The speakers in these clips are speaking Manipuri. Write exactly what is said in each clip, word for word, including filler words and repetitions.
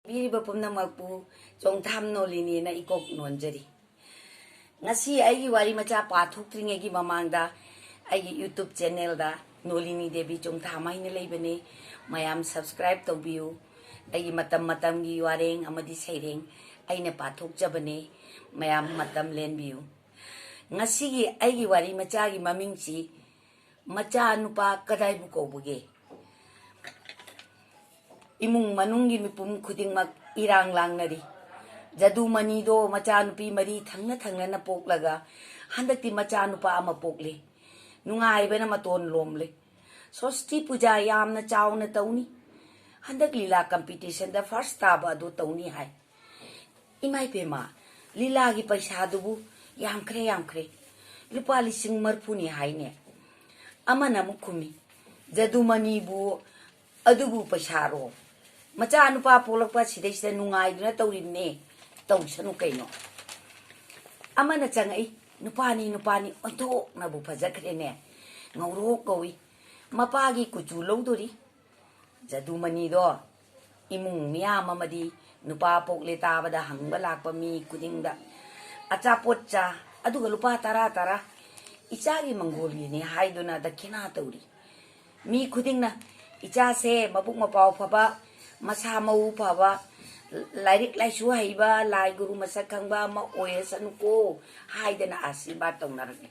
ꯄꯤꯔꯤꯕ ꯄꯨꯝꯅꯃꯛꯄꯨ ꯆꯣꯡꯊꯥꯝ ꯅꯣꯂꯤꯅꯤꯅ ꯏꯀꯣꯛ ꯅꯣꯟꯖꯔꯤ꯫ ꯉꯁꯤ ꯑꯩꯒꯤ ꯋꯥꯔꯤ ꯃꯆꯥ ꯄꯥꯊꯣꯛꯇ꯭ꯔꯤꯉꯩꯒꯤ ꯃꯃꯥꯡꯗ ꯑꯩꯒꯤ YouTube channelꯗ ꯅꯣꯂꯤꯅꯤ ꯗꯦꯕꯤ ꯆꯣꯡꯊꯥꯝ ꯍꯥꯏꯅ ꯂꯩꯕꯅꯦ꯫ ꯃꯌꯥꯝ subscribe ꯇꯧꯕꯤꯌꯨ꯫ ꯑꯩꯒꯤ ꯃꯇꯝ ꯃꯇꯝꯒꯤ ꯋꯥꯔꯦꯡ ꯑꯃꯗꯤ ꯁꯩꯔꯦꯡ ꯑꯩꯅ ꯄꯥꯊꯣꯛꯆꯕꯅꯦ꯫ ꯃꯌꯥꯝ ꯃꯇꯝ ꯂꯦꯟꯕꯤꯌꯨ꯫ ꯉꯁꯤꯒꯤ ꯑꯩꯒꯤ ꯋꯥꯔꯤ ꯃꯆꯥꯒꯤ ꯃꯃꯤꯡꯁꯤ ꯃꯆꯥ ꯅꯨꯄꯥ ꯀꯗꯥꯏꯕꯨ ꯀꯧꯕꯒꯦ? ꯏꯃꯨꯡ ꯃꯅꯨꯡꯒꯤ ꯃꯤꯄꯨꯝ ꯈꯨꯗꯤꯡꯃꯛ ꯏꯔꯥꯡ ꯂꯥꯡꯅꯔꯤ꯫ ꯖꯗꯨꯃꯅꯤꯗꯣ ꯃꯆꯥꯅꯨꯄꯤ ꯃꯔꯤ ꯊꯪꯅ ꯊꯪꯅꯅ ꯄꯣꯛꯂꯒ ꯍꯟꯗꯛꯇꯤ ꯃꯆꯥꯅꯨꯄꯥ ꯑꯃ ꯄꯣꯛꯂꯦ꯫ ꯅꯨꯡꯉꯥꯏꯕꯅ ꯃꯇꯣꯟ ꯂꯣꯝꯂꯦ꯫ ꯁꯣꯁꯇꯤ ꯄꯨꯖꯥ ꯌꯥꯝꯅ ꯆꯥꯎꯅ ꯇꯧꯅꯤ꯫ ꯍꯟꯗꯛ ꯂꯤꯂꯥ competitionꯗ first ꯇꯥꯕ ꯑꯗꯨ ꯇꯧꯅꯤ ꯍꯥꯏ꯫ ꯏꯃꯥ ꯏꯕꯦꯝꯃ, ꯂꯤꯂꯥꯒꯤ ꯄꯩꯁꯥꯗꯨꯕꯨ ꯌꯥꯝꯈ꯭ꯔꯦ, ꯌꯥꯝꯈ꯭ꯔꯦ꯫ ꯂꯨꯄꯥ ꯂꯤꯁꯤꯡ ꯃꯔꯤꯐꯨꯅꯤ ꯍꯥꯏꯅꯦ꯫ ꯑꯃꯅ ꯑꯃꯨꯛ ꯈꯨꯝꯃꯤ, "ꯖꯗꯨꯃꯅꯤꯕꯨ ꯑꯗꯨꯕꯨ ꯄꯩꯁꯥꯔꯣ? ꯃꯆꯥꯅꯨꯄꯥ ꯄꯣꯛꯂꯛꯄ ꯁꯤꯗꯩꯁꯤꯗ ꯅꯨꯡꯉꯥꯏꯗꯨꯅ ꯇꯧꯔꯤꯕꯅꯦ, ꯇꯧꯁꯅꯨ ꯀꯩꯅꯣ?" ꯑꯃꯅ ꯆꯪꯉꯛꯏ, "ꯅꯨꯄꯥꯅꯤ, ꯅꯨꯄꯥꯅꯤ, ꯑꯣꯟꯊꯣꯛꯅꯕꯨ ꯐꯖꯈ꯭ꯔꯦꯅꯦ, ꯉꯧꯔꯣꯛ ꯉꯧꯏ꯫ ꯃꯄꯥꯒꯤ ꯀꯨꯆꯨ ꯂꯧꯗꯣꯔꯤ꯫" ꯖꯗꯨꯃꯅꯤꯗꯣ ꯏꯃꯨꯡ ꯃꯤꯌꯥꯝ ꯑꯃꯗꯤ ꯅꯨꯄꯥ ꯄꯣꯛꯂꯦ ꯇꯥꯕꯗ ꯍꯪꯕ ꯂꯥꯛꯄ ꯃꯤ ꯈꯨꯗꯤꯡꯗ ꯑꯆꯥꯄꯣꯠ ꯆꯥ, ꯑꯗꯨꯒ ꯂꯨꯄꯥ ꯇꯔꯥ ꯇꯔꯥ ꯏꯆꯥꯒꯤ ꯃꯪꯒꯣꯜꯒꯤꯅꯤ ꯍꯥꯏꯗꯨꯅ ꯗꯈꯤꯅꯥ ꯇꯧꯔꯤ꯫ ꯃꯤ ꯈꯨꯗꯤꯡꯅ, "ꯏꯆꯥꯁꯦ ꯃꯕꯨꯛ ꯃꯄꯥꯎ ꯐꯕ, ꯃꯁꯥ ꯃꯎ ꯐꯕ, ꯂꯥꯏꯔꯤꯛ ꯂꯥꯏꯁꯨ ꯍꯩꯕ, ꯂꯥꯏ ꯒꯨꯔꯨ ꯃꯁꯛ ꯈꯪꯕ ꯑꯃ ꯑꯣꯏꯔꯁꯅꯨꯀꯣ" ꯍꯥꯏꯗꯅ ꯑꯥꯁꯤꯔꯕꯥꯗ ꯇꯧꯅꯔꯛꯂꯤ꯫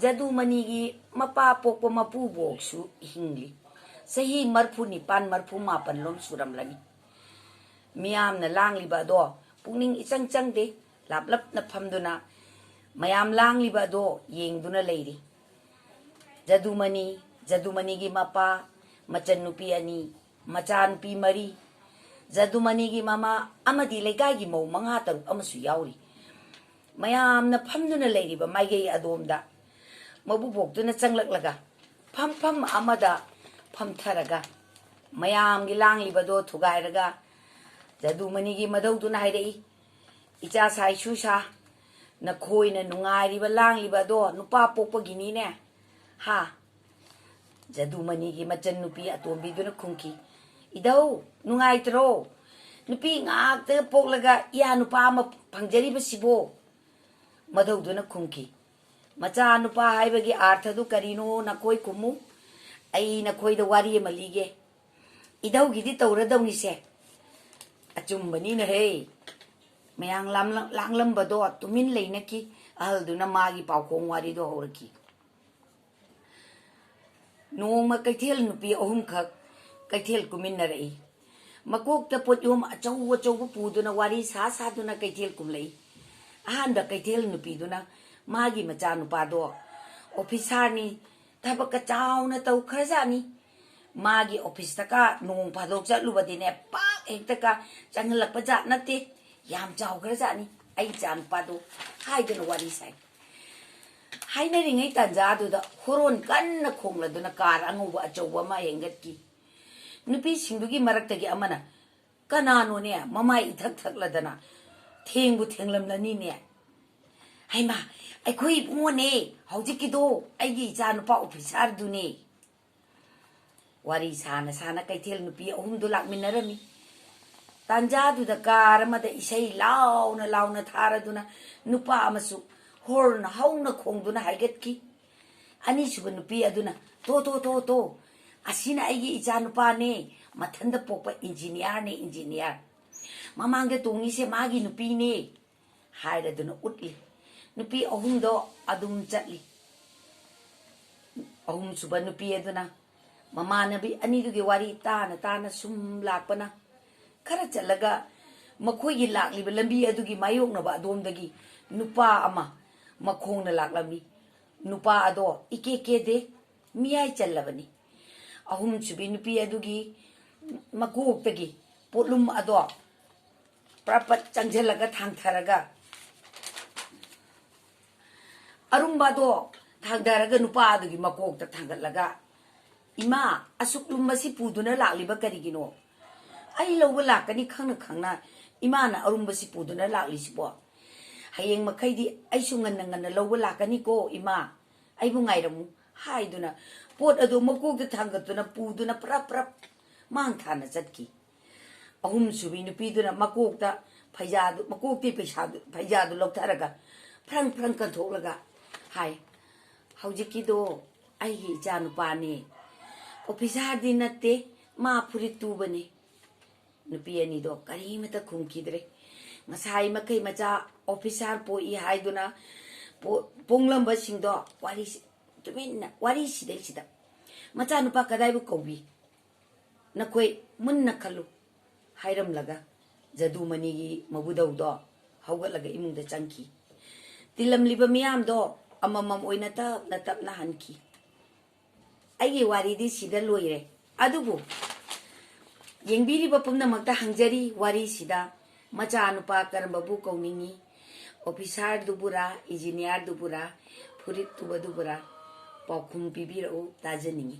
ꯖꯗꯨꯃꯅꯤꯒꯤ ꯃꯄꯥ ꯄꯣꯛꯄ ꯃꯄꯨꯕꯣꯛꯁꯨ ꯍꯤꯡꯂꯤ꯫ ꯆꯍꯤ ꯃꯔꯤꯐꯨ ꯅꯤꯄꯥꯟ, ꯃꯔꯤꯐꯨ ꯃꯥꯄꯟ ꯂꯣꯝ ꯁꯨꯔꯝꯂꯅꯤ꯫ ꯃꯤꯌꯥꯝꯅ ꯂꯥꯡꯂꯤꯕ ꯑꯗꯣ ꯄꯨꯛꯅꯤꯡ ꯏꯆꯪ ꯆꯪꯗꯦ꯫ ꯂꯥꯞꯂꯞꯅ ꯐꯝꯗꯨꯅ ꯃꯌꯥꯝ ꯂꯥꯡꯂꯤꯕ ꯑꯗꯣ ꯌꯦꯡꯗꯨꯅ ꯂꯩꯔꯤ꯫ ꯖꯗꯨꯃꯅꯤ, ꯖꯗꯨꯃꯅꯤꯒꯤ ꯃꯄꯥ, ꯃꯆꯟꯅꯨꯄꯤ ꯑꯅꯤ, ꯃꯆꯥꯅꯨꯄꯤ ꯃꯔꯤ, ꯖꯗꯨꯃꯅꯤꯒꯤ ꯃꯃꯥ ꯑꯃꯗꯤ ꯂꯩꯀꯥꯏꯒꯤ ꯃꯧ ꯃꯉꯥ ꯇꯔꯨꯛ ꯑꯃꯁꯨ ꯌꯥꯎꯔꯤ꯫ ꯃꯌꯥꯝꯅ ꯐꯝꯗꯨꯅ ꯂꯩꯔꯤꯕ ꯃꯥꯏꯀꯩ ꯑꯗꯣꯝꯗ ꯃꯕꯨꯕꯣꯛꯇꯨꯅ ꯆꯪꯂꯛꯂꯒ ꯐꯝꯐꯝ ꯑꯃꯗ ꯐꯝꯊꯔꯒ ꯃꯌꯥꯝꯒꯤ ꯂꯥꯡꯂꯤꯕꯗꯣ ꯊꯨꯒꯥꯏꯔꯒ ꯖꯗꯨꯃꯅꯤꯒꯤ ꯃꯙꯧꯗꯨꯅ ꯍꯥꯏꯔꯛꯏ, "ꯏꯆꯥ ꯁꯥ ꯏꯁꯨ ꯁꯥ, ꯅꯈꯣꯏꯅ ꯅꯨꯡꯉꯥꯏꯔꯤꯕ ꯂꯥꯡꯂꯤꯕ ꯑꯗꯣ ꯅꯨꯄꯥ ꯄꯣꯛꯄꯒꯤꯅꯤꯅꯦ, ꯍꯥ?" ꯖꯗꯨꯃꯅꯤꯒꯤ ꯃꯆꯟꯅꯨꯄꯤ ꯑꯇꯣꯝꯕꯤꯗꯨꯅ ꯈꯨꯝꯈꯤ, "ꯏꯙꯧ, ꯅꯨꯡꯉꯥꯏꯇ꯭ꯔꯣ? ꯅꯨꯄꯤ ꯉꯥꯛꯇ ꯄꯣꯛꯂꯒ ꯏꯌꯥ ꯅꯨꯄꯥ ꯑꯃ ꯐꯪꯖꯔꯤꯕꯁꯤꯕꯣ?" ꯃꯙꯧꯗꯨꯅ ꯈꯨꯝꯈꯤ, "ꯃꯆꯥ ꯅꯨꯄꯥ ꯍꯥꯏꯕꯒꯤ ꯑꯥꯔꯊꯗꯨ ꯀꯔꯤꯅꯣ ꯅꯈꯣꯏ ꯈꯨꯝꯃꯨ꯫ ꯑꯩ ꯅꯈꯣꯏꯗ ꯋꯥꯔꯤ ꯑꯃ ꯂꯤꯒꯦ꯫ ꯏꯙꯧꯒꯤꯗꯤ ꯇꯧꯔꯗꯧꯅꯤꯁꯦ꯫ ꯑꯆꯨꯝꯕꯅꯤꯅ ꯍꯦ꯫" ꯃꯌꯥꯝ ꯂꯥꯝꯂ-, ꯂꯥꯡꯂꯝꯕꯗꯣ ꯇꯨꯃꯤꯟ ꯂꯩꯅꯈꯤ꯫ ꯑꯍꯜꯗꯨꯅ ꯃꯥꯒꯤ ꯄꯥꯎꯈꯣꯡ ꯋꯥꯔꯤꯗꯣ ꯍꯧꯔꯛꯈꯤ꯫ ꯅꯣꯡꯃ ꯀꯩꯊꯦꯜ ꯅꯨꯄꯤ ꯑꯍꯨꯝꯈꯛ ꯀꯩꯊꯦꯜ ꯀꯨꯝꯃꯤꯟꯅꯔꯛꯏ꯫ ꯃꯀꯣꯛꯇ ꯄꯣꯠꯌꯣꯝ ꯑꯆꯧ ꯑꯆꯧꯕ ꯄꯨꯗꯨꯅ ꯋꯥꯔꯤ ꯁꯥ ꯁꯥꯗꯨꯅ ꯀꯩꯊꯦꯜ ꯀꯨꯝꯂꯛꯏ꯫ ꯑꯍꯥꯟꯕ ꯀꯩꯊꯦꯜ ꯅꯨꯄꯤꯗꯨꯅ ꯃꯥꯒꯤ ꯃꯆꯥꯅꯨꯄꯥꯗꯣ ꯑꯣꯐꯤꯁꯥꯔꯅꯤ, ꯊꯕꯛꯀ ꯆꯥꯎꯅ ꯇꯧꯈ꯭ꯔꯖꯥꯠꯅꯤ꯫ ꯃꯥꯒꯤ ꯑꯣꯐꯤꯁꯇꯀ ꯅꯣꯡ ꯐꯥꯗꯣꯛ ꯆꯠꯂꯨꯕꯗꯤꯅꯦ, ꯄꯥꯛ ꯍꯦꯛꯇꯀ ꯆꯪꯍꯜꯂꯛꯄ ꯖꯥꯠ ꯅꯠꯇꯦ꯫ ꯌꯥꯝ ꯆꯥꯎꯈ꯭ꯔꯖꯥꯠꯅꯤ ꯑꯩ ꯏꯆꯥꯅꯨꯄꯥꯗꯣ ꯍꯥꯏꯗꯨꯅ ꯋꯥꯔꯤ ꯁꯥꯏ꯫ ꯍꯥꯏꯅꯔꯤꯉꯩ ꯇꯥꯟꯖꯥꯗꯨꯗ ꯍꯣꯔꯣꯟ ꯀꯟꯅ ꯈꯣꯡꯂꯗꯨꯅ ꯀꯥꯔ ꯑꯉꯧꯕ ꯑꯆꯧꯕ ꯑꯃ ꯍꯦꯟꯒꯠꯈꯤ꯫ ꯅꯨꯄꯤꯁꯤꯡꯗꯨꯒꯤ ꯃꯔꯛꯇꯒꯤ ꯑꯃꯅ, "ꯀꯅꯥꯅꯣꯅꯦ ꯃꯃꯥꯏ ꯏꯊꯛ ꯊꯛꯂꯗꯅ? ꯊꯦꯡꯕꯨ ꯊꯦꯡꯂꯝꯂꯅꯤꯅꯦ꯫ ꯍꯩꯃꯥ, ꯑꯩꯈꯣꯏ ꯏꯕꯨꯡꯉꯣꯅꯦ, ꯍꯧꯖꯤꯛꯀꯤꯗꯣ ꯑꯩꯒꯤ ꯏꯆꯥ ꯅꯨꯄꯥ ꯑꯣꯐꯤꯁꯥꯔꯗꯨꯅꯦ꯫" ꯋꯥꯔꯤ ꯁꯥꯅ ꯁꯥꯅ ꯀꯩꯊꯦꯜ ꯅꯨꯄꯤ ꯑꯍꯨꯝꯗꯨ ꯂꯥꯛꯃꯤꯟꯅꯔꯝꯃꯤ꯫ ꯇꯥꯟꯖꯥꯗꯨꯗ ꯀꯥꯔ ꯑꯃꯗ ꯏꯁꯩ ꯂꯥꯎꯅ ꯂꯥꯎꯅ ꯊꯥꯔꯗꯨꯅ ꯅꯨꯄꯥ ꯑꯃꯁꯨ ꯍꯣꯔꯟ ꯍꯧꯅ ꯈꯣꯡꯗꯨꯅ ꯍꯥꯏꯒꯠꯈꯤ꯫ ꯑꯅꯤꯁꯨꯕ ꯅꯨꯄꯤ ꯑꯗꯨꯅ, "ꯇꯣ, ꯇꯣ, ꯇꯣ, ꯇꯣ, ꯑꯁꯤꯅ ꯑꯩꯒꯤ ꯏꯆꯥ ꯅꯨꯄꯥꯅꯦ, ꯃꯊꯟꯇ ꯄꯣꯛꯄ ꯏꯟꯖꯤꯅꯤꯌꯥꯔꯅꯦ, ꯏꯟꯖꯤꯅꯤꯌꯥꯔ꯫ ꯃꯃꯥꯡꯗ ꯇꯣꯡꯉꯤꯁꯦ ꯃꯥꯒꯤ ꯅꯨꯄꯤꯅꯦ" ꯍꯥꯏꯔꯗꯨꯅ ꯎꯠꯂꯤ꯫ ꯅꯨꯄꯤ ꯑꯍꯨꯝꯗꯣ ꯑꯗꯨꯝ ꯆꯠꯂꯤ꯫ ꯑꯍꯨꯝꯁꯨꯕ ꯅꯨꯄꯤ ꯑꯗꯨꯅ ꯃꯃꯥꯟꯅꯕꯤ ꯑꯅꯤꯗꯨꯒꯤ ꯋꯥꯔꯤ ꯇꯥꯅ ꯇꯥꯅ ꯁꯨꯝ ꯂꯥꯛꯄꯅ, ꯈꯔ ꯆꯠꯂꯒ ꯃꯈꯣꯏꯒꯤ ꯂꯥꯛꯂꯤꯕ ꯂꯝꯕꯤ ꯑꯗꯨꯒꯤ ꯃꯥꯌꯣꯛꯅꯕ ꯑꯗꯣꯝꯗꯒꯤ ꯅꯨꯄꯥ ꯑꯃ ꯃꯈꯣꯡꯅ ꯂꯥꯛꯂꯝꯃꯤ꯫ ꯅꯨꯄꯥ ꯑꯗꯣ ꯏꯀꯦ ꯀꯦꯗꯦ, ꯃꯤꯌꯥꯏ ꯆꯜꯂꯕꯅꯤ꯫ ꯑꯍꯨꯝꯁꯨꯕꯤ ꯅꯨꯄꯤ ꯑꯗꯨꯒꯤ ꯃꯀꯣꯛꯇꯒꯤ ꯄꯣꯠꯂꯨꯝ ꯑꯗꯣ ꯄ꯭ꯔꯄꯠ ꯆꯪꯁꯤꯜꯂꯒ ꯊꯥꯡꯊꯔꯒ, ꯑꯔꯨꯝꯕꯗꯣ ꯊꯥꯡꯊꯔꯒ ꯅꯨꯄꯥ ꯑꯗꯨꯒꯤ ꯃꯀꯣꯛꯇ ꯊꯥꯡꯒꯠꯂꯒ, "ꯏꯃꯥ, ꯑꯁꯨꯛ ꯂꯨꯝꯕꯁꯤ ꯄꯨꯗꯨꯅ ꯂꯥꯛꯂꯤꯕ ꯀꯔꯤꯒꯤꯅꯣ? ꯑꯩ ꯂꯧꯕ ꯂꯥꯛꯀꯅꯤ ꯈꯪꯅ ꯈꯪꯅ ꯏꯃꯥꯅ ꯑꯔꯨꯝꯕꯁꯤ ꯄꯨꯗꯨꯅ ꯂꯥꯛꯂꯤꯁꯤꯕꯣ? ꯍꯌꯦꯡ ꯃꯈꯩꯗꯤ ꯑꯩꯁꯨ ꯉꯟꯅ ꯉꯟꯅ ꯂꯧꯕ ꯂꯥꯛꯀꯅꯤꯀꯣ ꯏꯃꯥ, ꯑꯩꯕꯨ ꯉꯥꯏꯔꯝꯃꯨ" ꯍꯥꯏꯗꯨꯅ ꯄꯣꯠ ꯑꯗꯨ ꯃꯀꯣꯛꯇ ꯊꯥꯡꯒꯠꯇꯨꯅ ꯄꯨꯗꯨꯅ ꯄ꯭ꯔꯞ ꯄ꯭ꯔꯞ ꯃꯥꯡ ꯊꯥꯅ ꯆꯠꯈꯤ꯫ ꯑꯍꯨꯝꯁꯨꯕꯤ ꯅꯨꯄꯤꯗꯨꯅ ꯃꯀꯣꯛꯇ ꯐꯩꯖꯥꯗꯨ, ꯃꯀꯣꯛꯇꯤ ꯄꯩꯁꯥꯗꯨ, ꯐꯩꯖꯥꯗꯨ ꯂꯧꯊꯔꯒ ꯐ꯭ꯔꯪ ꯐ꯭ꯔꯪ ꯀꯟꯊꯣꯛꯂꯒ ꯍꯥꯏ, "ꯍꯧꯖꯤꯛꯀꯤꯗꯣ ꯑꯩꯒꯤ ꯏꯆꯥ ꯅꯨꯄꯥꯅꯦ, ꯑꯣꯐꯤꯁꯥꯔꯗꯤ ꯅꯠꯇꯦ, ꯃꯥ ꯐꯨꯔꯤꯠ ꯇꯨꯕꯅꯦ꯫" ꯅꯨꯄꯤ ꯑꯅꯤꯗꯣ ꯀꯔꯤꯃꯇ ꯈꯨꯝꯈꯤꯗ꯭ꯔꯦ꯫ ꯉꯁꯥꯏ ꯃꯈꯩ ꯃꯆꯥ ꯑꯣꯐꯤꯁꯥꯔ ꯄꯣꯛꯏ ꯍꯥꯏꯗꯨꯅ ꯄꯣ-, ꯄꯣꯡꯂꯝꯕꯁꯤꯡꯗꯣ ꯋꯥꯔꯤꯁꯤ ꯇꯨꯃꯤꯟꯅ, ꯋꯥꯔꯤ ꯁꯤꯗꯩꯁꯤꯗ ꯃꯆꯥꯅꯨꯄꯥ ꯀꯗꯥꯏꯕꯨ ꯀꯧꯕꯤ? ꯅꯈꯣꯏ ꯃꯨꯟꯅ ꯈꯜꯂꯨ ꯍꯥꯏꯔꯝꯂꯒ ꯖꯗꯨꯃꯅꯤꯒꯤ ꯃꯕꯨꯗꯧꯗꯣ ꯍꯧꯒꯠꯂꯒ ꯏꯃꯨꯡꯗ ꯆꯪꯈꯤ꯫ ꯇꯤꯜꯂꯝꯂꯤꯕ ꯃꯤꯌꯥꯝꯗꯣ ꯑꯃꯃꯝ ꯑꯣꯏꯅ ꯇꯞꯅ ꯇꯞꯅ ꯍꯟꯈꯤ꯫ ꯑꯩꯒꯤ ꯋꯥꯔꯤꯗꯤ ꯁꯤꯗ ꯂꯣꯏꯔꯦ꯫ ꯑꯗꯨꯕꯨ ꯌꯦꯡꯕꯤꯔꯤꯕ ꯄꯨꯝꯅꯃꯛꯇ ꯍꯪꯖꯔꯤ, ꯋꯥꯔꯤꯁꯤꯗ ꯃꯆꯥꯅꯨꯄꯥ ꯀꯔꯝꯕꯕꯨ ꯀꯧꯅꯤꯡꯉꯤ? ꯑꯣꯐꯤꯁꯥꯔꯗꯨꯕꯨꯔꯥ, ꯏꯟꯖꯤꯅꯤꯌꯥꯔꯗꯨꯕꯨꯔꯥ, ꯐꯨꯔꯤꯠ ꯇꯨꯕꯗꯨꯕꯨꯔꯥ? ꯄꯥꯎꯈꯨꯝ ꯄꯤꯕꯤꯔꯛꯎ, ꯇꯥꯖꯅꯤꯡꯉꯤ꯫